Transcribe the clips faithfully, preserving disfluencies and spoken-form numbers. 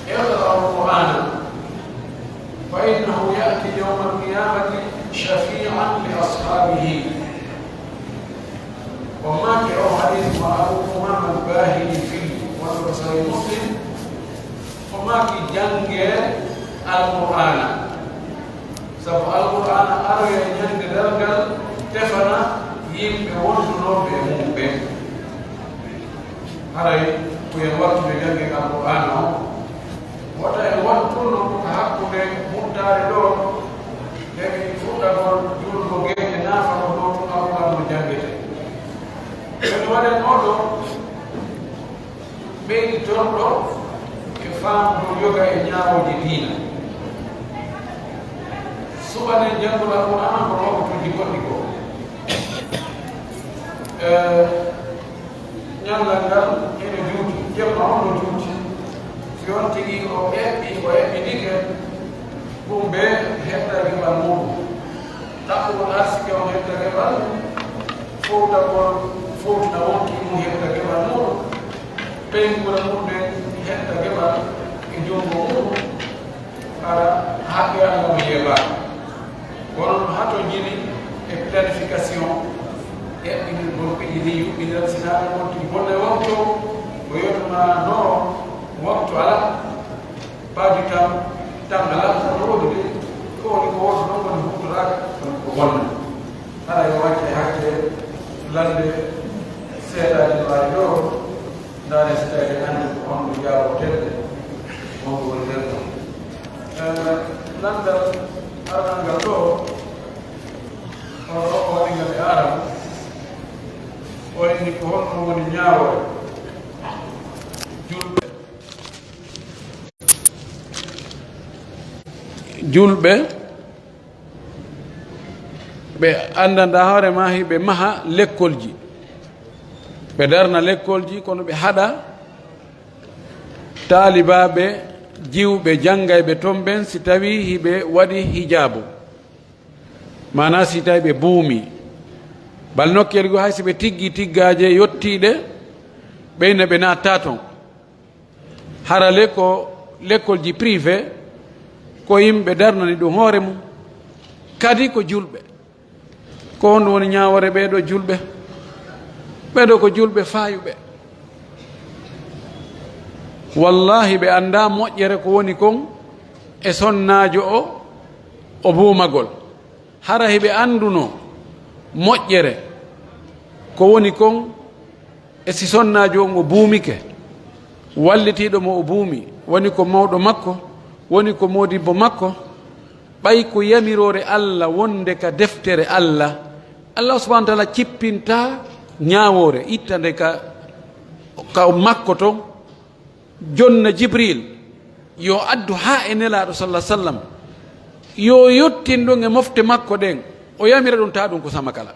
اقرأوا القرآن فإنه يأتي يوم القيامة شفيعا لأصحابه. O maaki o hadis mo Abu Umaama al-Baahili fii, wonɗo ko Sahih Muslim, o maaki, "Janngee Alqur'aana, sabu Alqur'aana aroya e ñande darngal, tefana yimɓe wondunooɓe e mum ɓen." Haray ko en wattude jannge Alqur'aana on. Wota en waɗu tun no ko hakkunde muttaare ɗoo, heɓi fuɗɗagol juulgo geeƴe naafano ɗoo tun Alqur'aana no janngete. Ko en waɗen oo ɗoo ɓeyditorɗo e faamdugol yoga e ñaawooje diina. Suɓanen janngol Alqur'aana ko waktuuji goɗɗi goo. Eh, Ñallal ngal ene juuti, jemma on no juuti. Si on tigi o eɓɓi, o eɓɓidike, ɗum bee heɓta geɓal muuɗum. Ɗaɓɓugol arsike on heɓta geɓal, fowtagol, fowtina wonki mum heɓta geɓal muuɗum, ɓeynguure mum nden heɓta geɓal e junngo muuɗum. Hara haqqe Allah mo yeebaaka. Kono no hato jini e planification, eɓɓinirgol piiji ɗin, yuɓɓinira, si naɓe wonti bonne waktu, ko yotuma no waktu ala, pas du temps, temps ala, kono woni de, ko woni ko woto ɗon woni huutoraaka, kono ko bonna. Hara yo wacce hakke lande seeɗaaji no ari ɗo, ndaare si tawi anndi ko honɗo jaawotedde, honɗo woni nder ɗon. Eh, lanndal arangal ɗo, hono ɗo o waɗi ngal e aran, o inni ko honɗum woni ñaawoore julɓe. Julɓe, ɓe anndanda hoore ma, hiɓe maha lekkolji, ɓe darna lekkolji, kono ɓe haɗa taalibaaɓe jiwɓe, janngayɓe ton ɓen, si tawii hiɓe waɗi hijaabu, maanaa si tawii ɓe buumi, bal nokkeli goo, hay si ɓe tiggi tiggaaje yottiiɗe, ɓeyna ɓe naatta ton. Hara le ko lekkolji privé, ko yimɓe darnani ɗum hoore mum, kadi ko julɓe. Ko honɗum woni ñaawoore ɓee ɗoo julɓe? Ɓee ɗoo ko julɓe faayuɓe. Wallaahi, ɓe anndaa moƴƴere ko woni kon e sonnaajo o, o buumagol. Hara hiɓe anndunoo moƴƴere ko woni kon, e si sonnaajo on o buumike, wallitiiɗo mo o buumi, woni ko mawɗo makko, woni ko moodibbo makko, ɓay ko yamiroore Allah wonde ka deftere Allah, Allah subhanahu wa taala cippintaa ñaawoore, itta nde ka, ka makko ton, jonna Jibril, yo addu haa e Nelaaɗo, sallallahu alaihi wasallam, yo yottin ɗum e mofte makko ɗen, o yamira ɗum, taa ɗum ko sama kala.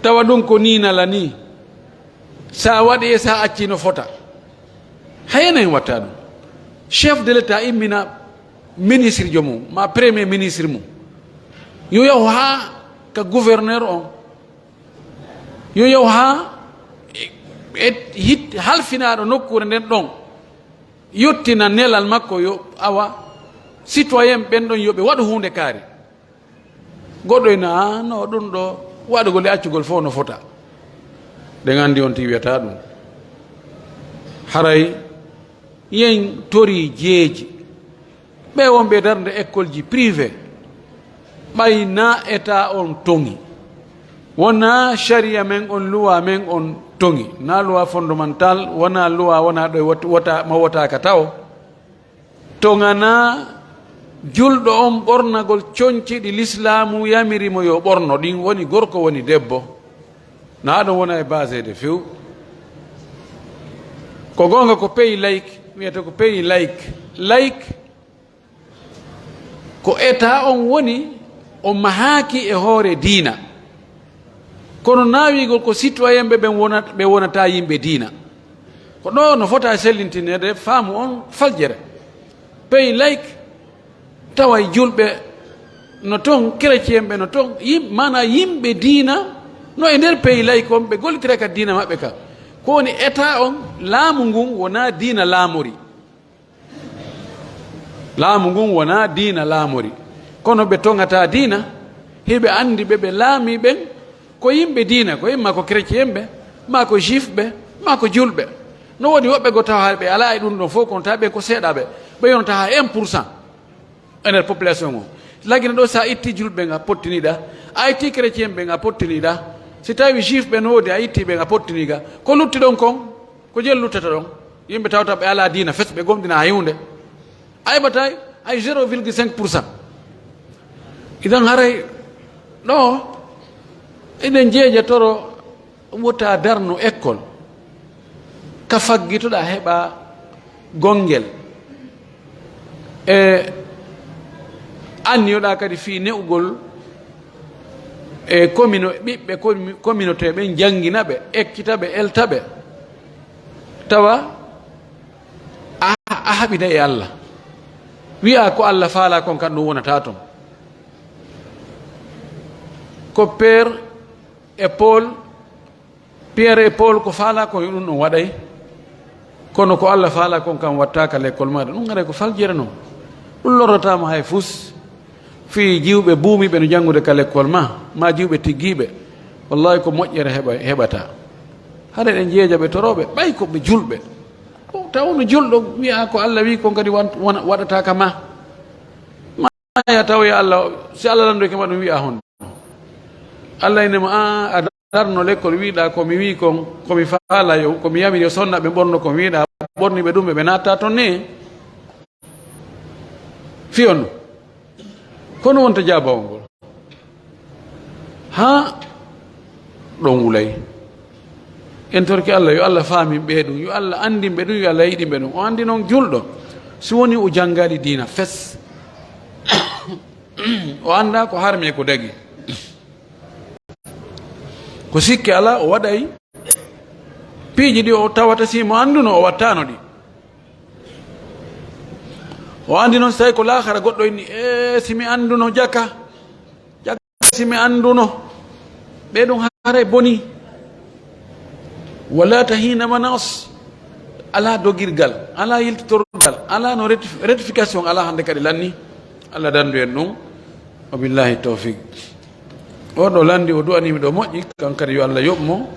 Tawa ɗum ko nii nala nii, sa waɗi e sa acci no fota. Hay enen watta ɗum. Chef de l'État immina ministre jo mum, ma premier ministre mum, yo yahu haa ka gouverneur on, yo yahu haa e, e hit-, halfinaaɗo nokkuure nden ɗon, yottina nelal makko, yo awa citoyen ɓen ɗon yo ɓe waɗu huunde kaari. Goɗɗo ina, "Ah, no, ɗum ɗo waɗugol e accugol fof no fota." Ɗen anndi on tigi wiyata ɗum. Haray yen tori jeeji. Ɓe wonɓe darnde école ji privé, ɓay na état on toŋi, wona sharia men on, loi men on toŋi, na loi fondamental, wona loi, wona ɗo e wot-, wota, mo wotaaka taw. Toŋana julɗo on ɓornagol coñci ɗi lislaamu yamiri mo yo ɓorno, ɗin woni gorko, woni debbo. Na ɗon wona e baseede few. Ko goonga ko pays laïque, wiyata ko pays laïque. Laïque ko état on woni, o mahaaki e hoore diina. Kono naawigol ko citoyen ɓe ɓen wona-, ɓe wonata yimɓe diina. Ko ɗo no fota sellintineede faamu on faljere. Pays laïque, tawa julɓe no ton, chrétien ɓe no ton, yim-, maana yimɓe diina no e nder pays laïque on, ɓe gollitira ka diina maɓɓe ka. Ko woni état on, laamu ngun wonaa diina laamori. Laamu ngun wonaa diina laamori. Kono ɓe toŋataa diina, hiɓe anndi ɓe ɓe laamii ɓen ko yimɓe diina, ko imma ko chrétien ɓe, maa ko juif ɓe, maa ko julɓe. No woodi woɓɓe goo tawa ɓe alaa e ɗum ɗon fof, kono tawa ɓen ko seeɗaaɓe. Ɓe yonata haa un pour cent e nder population o. Lagine ɗo, so a itti julɓe ɓen a pottiniɗa, a itti chrétien ɓen a pottiniɗa, si tawi juif ɓe no woodi a itti ɓen a pottiniga, ko lutti ɗon kon, ko jeel luttata ɗon? Yimɓe tawata ɓe alaa diina fes, ɓe gomɗina hay huunde. A heɓata hay zéro virgule cinq pour cent. Idan haray ɗo eɗen jeeja toro wota darno école ka faggitoɗa heɓa gonngel e anniyoɗa kadi fii ne'ugol e commune, ɓiɓɓe commu-, communauté ɓen, janngina ɓe, ekkita ɓe, elta ɓe, tawa a, a haɓida e Allah. Wi'a ko Allah faala kon kan ɗum wonata ton. Ko Père e Paul, Pierre e Paul ko faala kon yo ɗum ɗum waɗay. Kono ko Allah faala kon kan wattaaka lekkol maaɗa. Ɗum haray ko faljere non. Ɗum lorrataama hay fus. Fii jiwɓe buumiiɓe no janngude ka lekkol ma, ma jiwɓe tiggiiɓe. Wallahi ko moƴƴere heɓa-, heɓata. Hara eɗen jeeja ɓe torooɓe, ɓay ko ɓe julɓe. Ko taw no julɗo wi'a ko Allah wi kon kadi wan-, wan-, waɗata ka ma. Ma ya taw ya Allah, si Allah landoy kema ɗum wi'a hon. Allah ene mo, "Ah, a darno lekkol wiɗa ko mi wi kon, ko mi faala yo, ko mi yamiri yo sonna ɓe ɓorno kon wiɗa, ɓorni ɓe ɗum ɓe, ɓe natta ton ne." Fiyon. Kono wonta jaabawol ngol. Ha ɗon wulay. En torki Allah, yo Allah faamin ɓe ɗum, yo Allah anndin ɓe ɗum, yo Allah yiɗin ɓe ɗum. O anndi noon julɗo, si woni o janngaali diina fes, o annda ko harmi e ko dagi. Ko sikke alaa, o waɗay piiji ɗi o tawata si mo annduno, o wattaano ɗi. O anndi noon, so tawi ko laakara goɗɗo inni, "E, si mi annduno jaka, jaka si mi annduno, ɓe ɗum haray boni." Wala tahina manas, alaa dogirgal, alaa yiltitorgal, alaa no rectif-, rectification, alaa hannde kadi lanni. Allah danndu en ɗum. Wa billahi tawfiq. On ɗo lanndi, o du'anii mi ɗo moƴƴi, kankadi yo Allah yoɓ mo.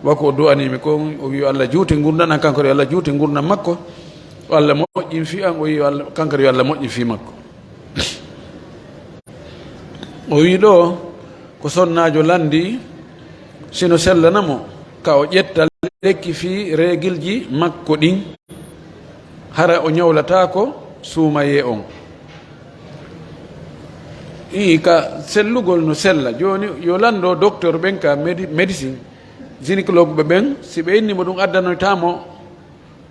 Wa ko o du'anii mi kon, o wi yo Allah juuti ngurndan an, kankadi yo Allah juuti ngurndan makko. O Allah moƴƴin fii an, o wi yo Allah, kankadi yo Allah moƴƴin fii makko. O wi ɗo ko sonnaajo lanndi, sino sellana mo, ka o ƴetta lekki fii reegilji makko ɗin. Hara o ñawlataako suumayee on. Ii, ka sellugol no sella. Jooni, yo lanndo docteur ɓen ka medi-, médecine, gynécologue ɓe ɓen, si ɓe inni mo ɗum addanoytaa mo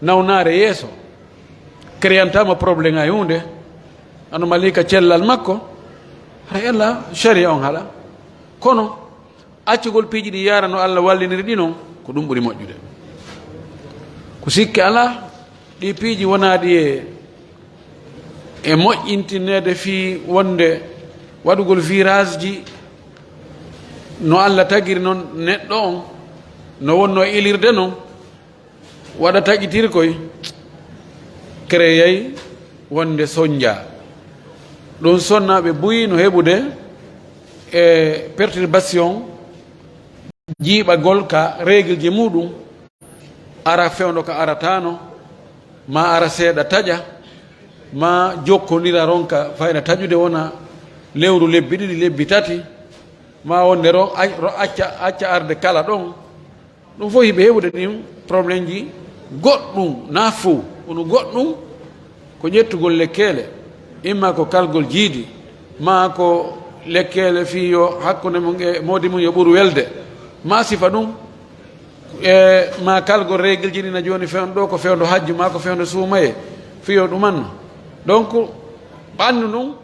nawnaare yeeso, créantaa mo problème hay huunde, anomalie ka cellal makko, hara yalla sharia on haɗa. Kono, accugol piiji ɗi yaara no Allah walliniri ɗi non, ko ɗum ɓuri moƴƴude. Ko sikke alaa, ɗi piiji wonaaɗi e, e moƴƴintinneede fii wonde waɗugol virage ji no Allah tagiri non neɗɗo on, no wonno e ilirde non, waɗa taƴitirkoy, créeyay wonde sonja. Ɗum sonnaaɓe buy no heɓude e perturbation jiiɓagol ka règle ji muɗum, ara fewndo ka arataano, ma ara seeɗa taƴa, ma jokkondira ronka fayna taƴude wona lewru lebbi ɗiɗi, lebbi tati, ma wonde ro-, ac-, ro-, acca, acca arde kala ɗon. Ɗum fof hiɓe heɓude ɗin problème ji goɗɗum, na fof, kono goɗɗum ko ƴettugol lekkeele, imma ko kalgol jiidi, ma ko lekkeele fii yo hakkunde mum e moodi mum yo ɓur welde, ma sifa ɗum, e ma kalgol règle ji ɗi na jooni fewndo ɗo ko fewndo hajju, ma ko fewndo suumaye, fii yo ɗumanno. Donc, ɓanndu ndun,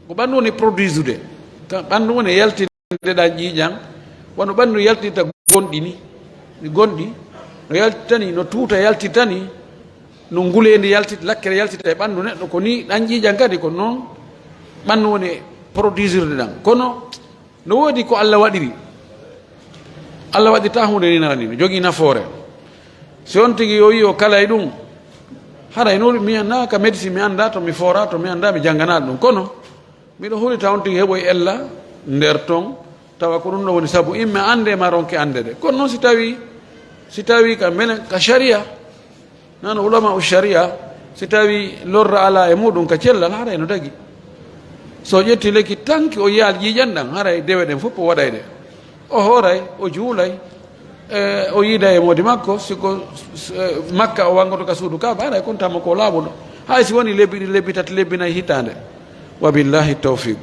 ko ɓanndu woni produisude, ka ɓanndu woni yaltinde ɗan ƴiiƴan, wano ɓanndu yaltinta gonɗi ni, ɗi gonɗi, no yaltitani, no tuuta yaltitani, no nguleendi yaltit-, lakkere yaltita e ɓanndu neɗɗo, ko ni ɗan ƴiiƴan kadi ko noon ɓanndu woni produisirde ɗan. Kono no woodi ko Allah waɗiri. Allah waɗirta huunde ni nana ni, no jogii nafoore. Si on tigi o yi o kalay ɗum, haray no mi anndaa ka médecine, mi anndaa to mi foora, to mi anndaa, mi jannganaa ɗum. Kono miɗo hulita on tigi heɓoy ella nder ton, tawa ko ɗum ɗo woni sabu imme annde ma ronke annde de. Kono noon si tawi, si tawi ka menen ka sharia, nan ulama u sharia, si tawi lorra ala e muɗum ka cellal, haray no dagi. So ƴetti lekki tanki o yiyal ƴiiƴan ɗan, haray dewe ɗen fof o waɗay ɗe. O hooray, o juulay, e, o yiida e moodi makko, si ko, s-, e, Makka o wanngoto ka suudu Kaaba, haray kon tama ko laaɓuɗo. Hay si woni lebbi ɗiɗi, lebbi tati, lebbi nayi, hitaande. Wa billahi tawfiq.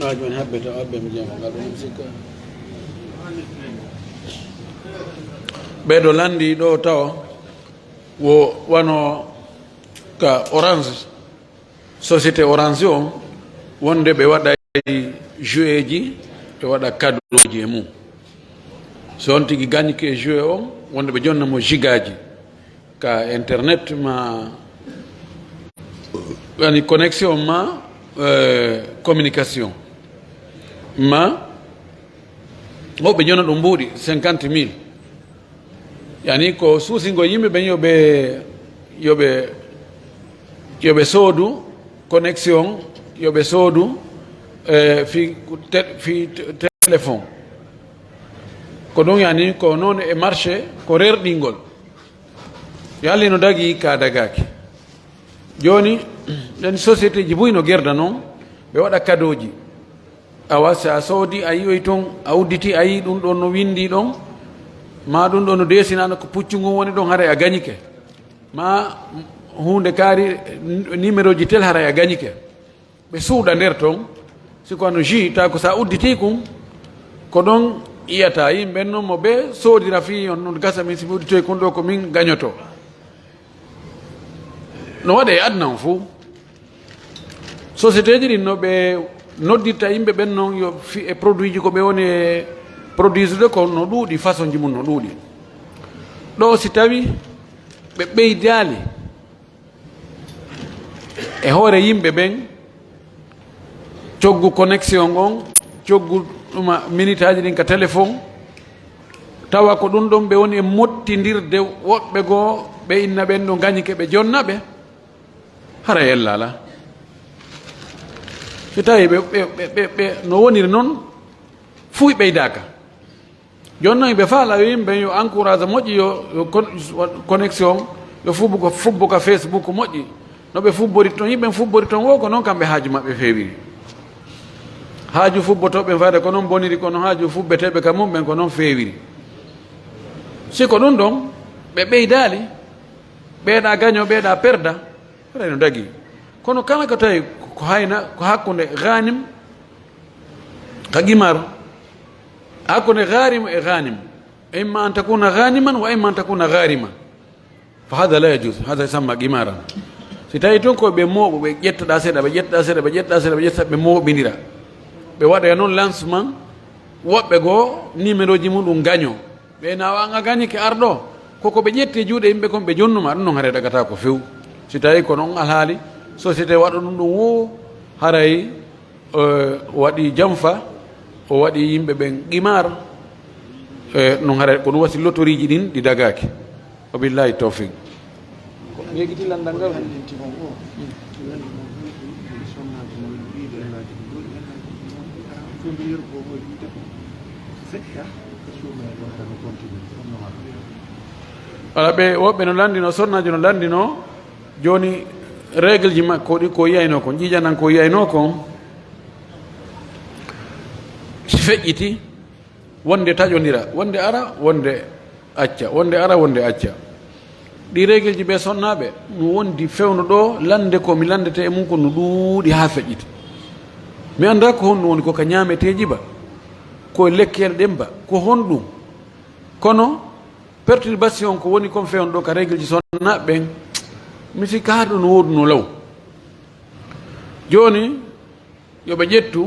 A jooni habbe to, habbe mi jeema ngal ɗum sikka. Ɓeɗo landi ɗo tawa wo wano ka Orange, société Orange o, wonde ɓe waɗay jouet ji, ɓe waɗa cadeau ji e mum. So on tigi gañike e jouet o, wonde ɓe jonna mo gigaji ka internet ma, yani connexion ma, eh, communication ma, o ɓe jonna ɗum mbuuɗi cinquante mille. Yani ko suusingo yimɓe ɓen yo ɓe, yo ɓe, yo ɓe soodu connexion, yo ɓe soodu, eh, fi, te-, fi te-, téléphone. Ko ɗum yani ko noon e marché ko rerɗingol. Yalli no dagi ka dagaki. Jooni, ɗen société ji buy no gerda noon, ɓe waɗa cadeau ji. Awa, si a soodi, a yi'oy toon, a udditi, a yi'i ɗum ɗoon no winndii ɗoon, maa ɗum ɗoon no deesinaano ko puccu ngun woni ɗoon, haray a gañike. Maa huunde kaari, numéro ji tel, haray a gañike. Ɓe suuɗa nder toon, si ko no jus, taw ko si a udditii kun, ko ɗoon yi'ata yimɓe noon mo ɓe soodira fii on, noon gasa min si mi udditoy kun ɗoo ko min gañoto. No waɗe e aduna on fuu. Société ji ɗin no ɓe noddirta yimɓe ɓen noon yo fi-, e produit ji ko ɓe woni e produisude ko no ɗuuɗi, façon ji mum no ɗuuɗi. Ɗo si tawi ɓe ɓeydaali e hoore yimɓe ɓen, coggu connexion on, coggu ɗuma minitaaji ɗin ka téléphone, tawa ko ɗum ɗon ɓe woni e mottindirde woɓɓe goo, ɓe inna ɓen ɗo gañike ɓe jonna ɓe, hara e ella alaa. So tawi ɓe, ɓe, ɓe, ɓe, ɓe no woniri noon, fuy ɓeydaaka. Jooni noon, ɓe faala yo yimɓe yo encourage moƴƴi, yo, yo con-, connexion, yo fubbo ko, fubbo ka Facebook moƴƴi. No ɓe fubbori toon, yimɓe fubbori toon wo, ko noon kamɓe haaju maɓɓe feewiri. Haaju fubbotooɓe faade ko noon boniri, ko noon haaju fubbeteeɓe ka mum ɓen ko noon feewiri. Si ko ɗum ɗon, ɓe ɓeydaali, ɓeeɗa gaño, ɓeeɗa perda, reno dagi. Kono kala ko tawi ko hayna, ko hakkunde ghanim ka gimar, hakkunde gharim e ghanim. Imma an takuna ghaniman wa imma an takuna gharima. Fa hadha la yajuz, hadha yusamma qimaran. Si tawi toon ko ɓe mooɓo, ɓe ƴettaɗa seeɗa, ɓe ƴettaɗa seeɗa, ɓe ƴettaɗa seeɗa, ɓe ƴetta, ɓe mooɓinira. Ɓe waɗa noon lancement, woɓɓe goo numéro ji mum ɗum gaño. Ɓe nawa an a gañike arɗo, koko ɓe ƴetti e juuɗe yimɓe kon ɓe jonnuma, ɗum noon haray dagata ko few. Si tawi ko noon alhaali, société waɗa ɗum ɗum wo, haray, eh, waɗi jamfa, o waɗi yimɓe ɓen qimar, eh, no hara ko ɗum wasi lotoriiji ɗin ɗi dagaaki. Wa billahi tawfiq. Ko mi yegiti landal ngal. Wala ɓe, woɓɓe no landino, sonnaajo no landino, jooni règle ji makko ɗi ko yiyayno kon, jiijanan ko yiyayno kon, feƴƴiti, wonde taƴondira, wonde ara, wonde acca, wonde ara, wonde acca. Ɗi règle ji ɓe sonnaaɓe, no wondi fewndo ɗo, lande ko mi landete e mum ko no ɗuuɗi haa feƴƴiti. Mi anndaa ko honno woni ko ka ñaameteeji ba. ko lekkere ɗemba, ko honɗum? Kono perturbation ko woni kon feewndo ɗo ka règle ji sonnaaɓe ɓen, mi sikka haa ɗum no wooduno law. Jooni, yo ɓe ƴettu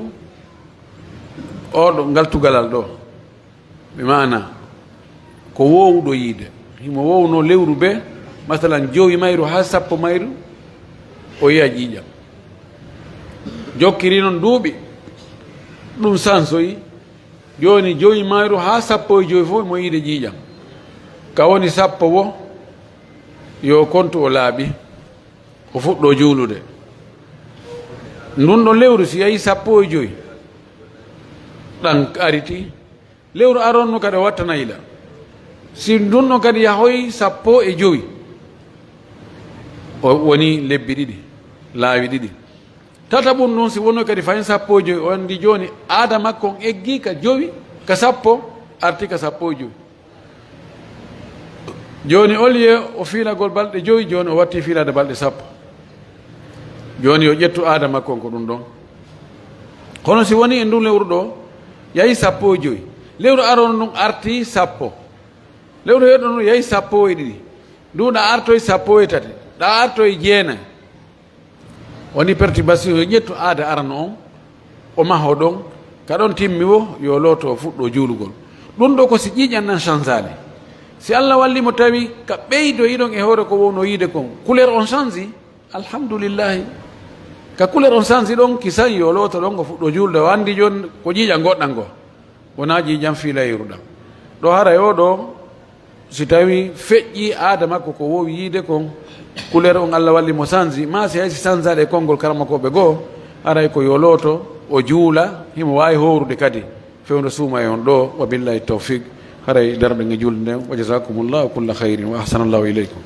oɗo ngal tugalal ɗo. Ɓe maana ko woowuɗo yiide. Himo woowuno lewru be, masalan, jowi mayru haa sappo mayru, o yiya ƴiiƴam. Jokkiri noon duuɓi, ɗum sansoyi. Jooni jowi mayru haa sappo e jowi fof mo yiide ƴiiƴam. Ka woni sappo wo, yo kontu o laaɓi, o fuɗɗo juulude. Ndun ɗon lewru si yahi sappo e jowi, ɗan ariti, lewru aron no kadi o wattana ila. Si ndun ɗon kadi yahoyi sappo e jowi, o woni lebbi ɗiɗi, laawi ɗiɗi. Tataɓun ɗun, si wonno kadi fayin sappo e jowi, o anndi jooni aada makko on eggii ka jowi, ka sappo, arti ka sappo e jowi. Jooni, au lieu o fiilagol balɗe jowi, jooni o watti fiilade balɗe sappo. Jooni yo ƴettu aada makko on ko ɗun ɗon. Kono si woni e ndun lewru ɗo, yahi sappo e jowi. Lewru arono ndun arti sappo. Lewru heɗo ndun yahi sappo e ɗiɗi. Ndu ɗa artoyi sappo e tati. Ɗa artoyi jeenayi. Woni perturbation, yo ƴettu aada arano on, o maho ɗon, ka ɗon timmi wo, yo looto o fuɗɗo juulugol. Ɗun ɗo ko si ƴiiƴan nan changeali. Si Allah walli mo tawi ka ɓeydoyi ɗon e hoore ko wowno yiide kon, couleur on change, alhamdulillahi. Ka couleur on change ɗon, kisan yo looto ɗon o fuɗɗo juulde, o anndi jooni ko ƴiiƴan goɗɗan go. Wonaa ƴiiƴan fiilayru ɗan. Ɗo haray o ɗo, si tawi feƴƴi aada makko ko wowi yiide kon, couleur on Allah walli mo sanji, maa si hay si sanjaade e konngol karamokooɓe goo, haray ko yo looto, o juula, himo waawi hoorude kadi. Fewndo suuma e on ɗo, wa billahi tawfiq, haray darɗen e julde nden, wa jazakumullahu kulla khairin, wa ahsanallahu ilaykum.